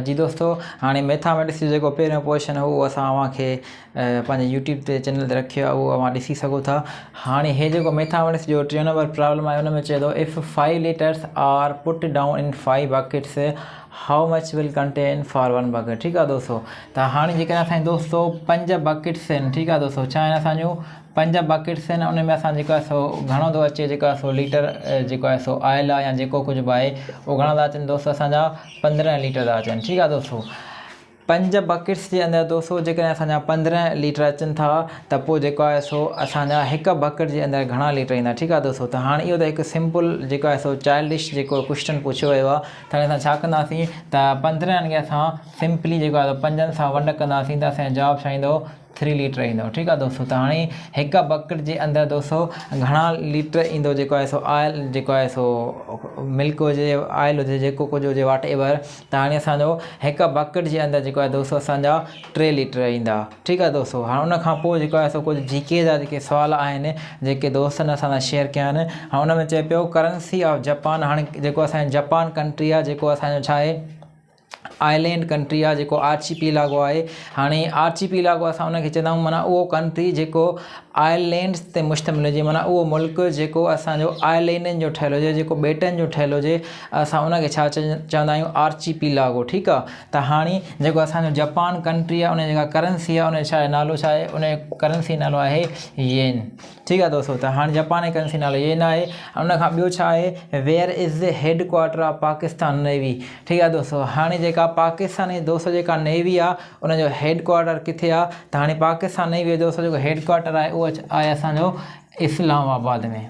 جي دوستو هاڻي ميٿاميٽڪس جو جيڪو پهريون پوزيشن هو اهو اسان اوهان کي پنهنجي يوٽيوب تي چينل تي رکيو آهي اهو اوهان ڏسي سگهو ٿا هاڻي هي جيڪو ميٿاميٽڪس جو ٽيون نمبر پرابلم آهي ان ۾ چئي ٿو if 5 litres are put down in 5 buckets how much will contain for one bucket ٺيڪ آهي دوستو ته هاڻي جيڪڏهن اسان دوستو پنج بڪيٽس آهن ٺيڪ آهي دوستو ڇا آهن اسان جون پنج بڪيٽس آهن ان ۾ اسان جيڪو آهي سو گهڻو ٿو اچي جيڪو آهي سو ليٽر جيڪو آهي سو آئل آهي يا جيڪو ڪجهه به آهي اهو گهڻا ٿا اچن دوستو اسان جا 15 ليٽر ٿا اچن ٺيڪ آهي دوستو پنج بڪيٽس جي اندر دوستو جيڪڏهن اسان جا 15 ليٽر اچن ٿا ته پوء جيڪو آهي سو اسان جا هڪ بڪيٽ جي اندر گهڻا ليٽر ايندا ٺيڪ آهي دوستو ته هاڻي اهو ته هڪ سمپل جيڪو آهي سو چائلڊش جيڪو ڪوشچن پڇيو ويو آهي ته هاڻي اسان ڇا ڪنداسين ته 15 کي اسان سمپلي جيڪو آهي پنجن سان ونڊ ڪنداسين ته اسان جو جواب ڇا ايندو ٿري ليٽر ايندو ٺيڪ آ دوستو ته هاڻي هڪ بڪٽ جي اندر دوستو گهڻا ليٽر ايندو جيڪو آهي سو آئل جيڪو آهي سو ملڪ هجي آئل هجي جيڪو ڪجهه هجي واٽ ايور ته هاڻي اسانجو هڪ بڪٽ جي اندر جيڪو آهي دوستو اسانجا ٽي ليٽر ايندا ٺيڪ آ دوستو هاڻي ان کان پوء جيڪو آهي سو ڪجهه جي ڪي جا جيڪي سوال آهن جيڪي دوستن اسان سان شيئر ڪيا آهن هاڻي ان ۾ چئي پيو ڪرنسي آف جپان هاڻي جيڪو اسانجو جپان ڪنٽري آهي جيڪو اسانجو ڇا آهي آئلينڊ ڪنٽري آهي جيڪو آرچي پيلاگو آهي هاڻي آرچي پيلاگو اسان ان کي چوندا آهيون معنيٰ اهو ڪنٽري جيڪو آئلينڊس تي مشتمل هجي معنيٰ اهو ملڪ جيڪو اسانجو آئلينڊن جو ٺهيل هجي جيڪو ٻيٽن جو ٺهيل هجي اسان ان کي ڇا چوندا آهيون آرچي پيلاگو ٺيڪ آهي ته هاڻي جيڪو اسانجو جپان ڪنٽري آهي ان جي جيڪا ڪرنسي آهي ان جو ڇا آهي نالو ڇا آهي ان جو ڪرنسي نالو آهي يين ٺيڪ آهي دوستو ته هاڻي جپان جي ڪرنسي نالو يين آهي ان کان ٻيو ڇا آهي where is the head quarter of Pakistan navy ٺيڪ آهي دوستو هاڻي جيڪا پاڪستان جي دوستو جيڪا نيوي آهي ان جو هيڊ ڪوارٽر ڪٿي آهي ته هاڻي پاڪستان نيوي جو دوستو جيڪو هيڊ ڪوارٽر آهي اهو آهي اسانجو اسلام آباد ۾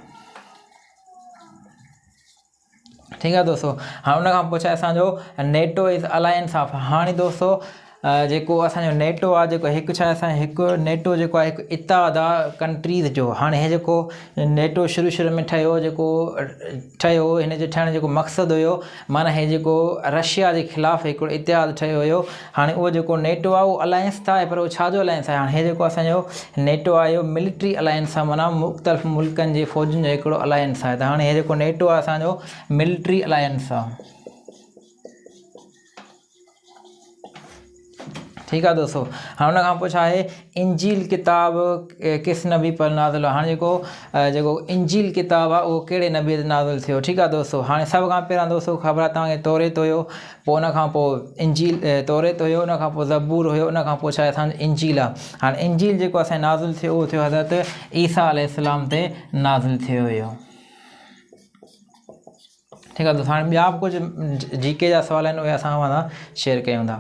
ٺيڪ آ دوستو هاڻي ان کان پوء ڇا اسان جو نيٽو از الائنس آف هاڻي دوستو جيڪو اسان جو نيٽو آ جيڪو هڪ ڇا اسان هڪ نيٽو جيڪو آهي هڪ اتحاد آ ڪنٽريز جو هاڻي هي جيڪو نيٽو شروع شروع ۾ ٺهيو جيڪو ٺهيو هن جي ٺهڻ جو جيڪو مقصد هيو معنيٰ هي جيڪو رشيا جي خلاف هڪڙو اتحاد ٺهيو هيو هاڻي اهو جيڪو نيٽو آهي اهو الائنس ته آهي پر اهو ڇا جو الائنس آهي هاڻي هي جيڪو اسان جو نيٽو آهي اهو ملٽري الائنس آهي معنيٰ مختلف ملڪن جي فوجن جو هڪڙو الائنس آهي ته هاڻي هي جيڪو نيٽو آهي اسان جو ملٽري الائنس آهي ٺيڪ آهي دوستو هاڻي ان کان پوء ڇا آهي انجيل ڪتاب ڪس نبي پر نازل هاڻي جيڪو جيڪو انجيل ڪتاب آهي اهو ڪهڙي نبي تي نازل ٿيو ٺيڪ آهي دوستو هاڻي سڀ کان پهريان دوستو خبر آهي توهان کي توريت هيو پوء ان کان پوء انجيل توريت هيو ان کان پوء زبور هيو ان کان پوء ڇا اسان جو انجيل آهي هاڻي انجيل جيڪو اسان نازل ٿيو اهو ٿيو حضرت عيسيٰ عليه السلام تي نازل ٿيو هيو ٺيڪ آهي دوستو هاڻي ٻيا به ڪجهه جي ڪي جا سوال آهن اهي اسان اوهان سان شيئر ڪيون ٿا.